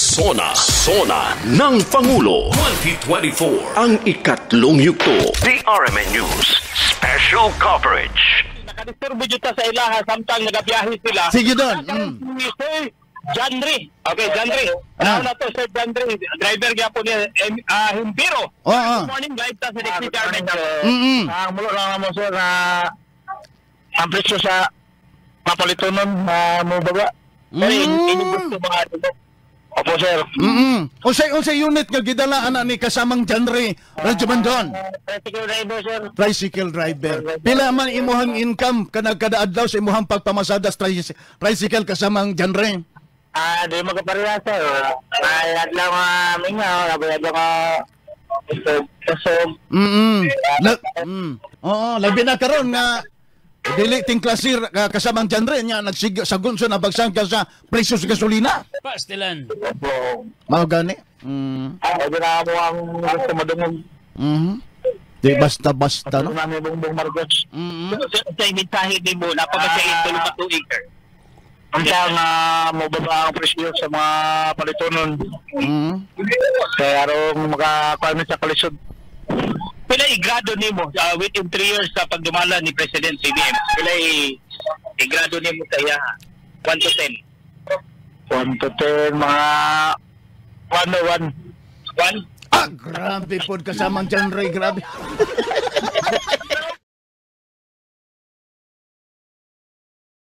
Sona, Sona ng Pangulo 2024. Ang ikatlong yugto. The RMN News Special Coverage. Nakadisturbo jud ta sa ilaha samtang nagabiyahe sila. Sige doon. Sir Janry. Okay, Janry. Na to, Sir Janry. Driver gyapon niya Himbiro. Oo. Good morning, live ta sa Dixie RMN. Ang mulo lang mo, sir, na ang presyo sa papalitonon na mo baba. Pero inyong gusto mga ano. Opo, sir. Unsay unit nga gidala ana ni kasamang Janry Rajamandon? Tricycle driver, sir. Tricycle driver. Pila man imuhang income kanag kada adlaw sa imuhang pagpamasada sa tricycle, kasamang Janry? Di magkapareha, sir. Ay, adlaw nga mingaw, adlaw nga usog, usog. Oo, labi na karon nga dili tingklasir kasamang Janry nya nagsig sagun sa nabagsan ka sa presyo sa gasolina. Pastilan. Opo. Mao gani. Ay, di na mo ang gusto madungog. Di basta-basta, no. Ano namin Bongbong Marcos. Sir, sa mensahe nimo napaka sa tulo ka tuig, sir. Ang nga mo baba ang presyo sa mga palitonon. Kaya aron makakuha mi sa kalisod. Pila igrado nimo within 3 years sa pagdumala ni President CBM? Pila igrado nimo sa iya? 1 to 10. 1 to 10, mga 1 na 1. 1? Ah, grabe pod, kasamang Janry, grabe.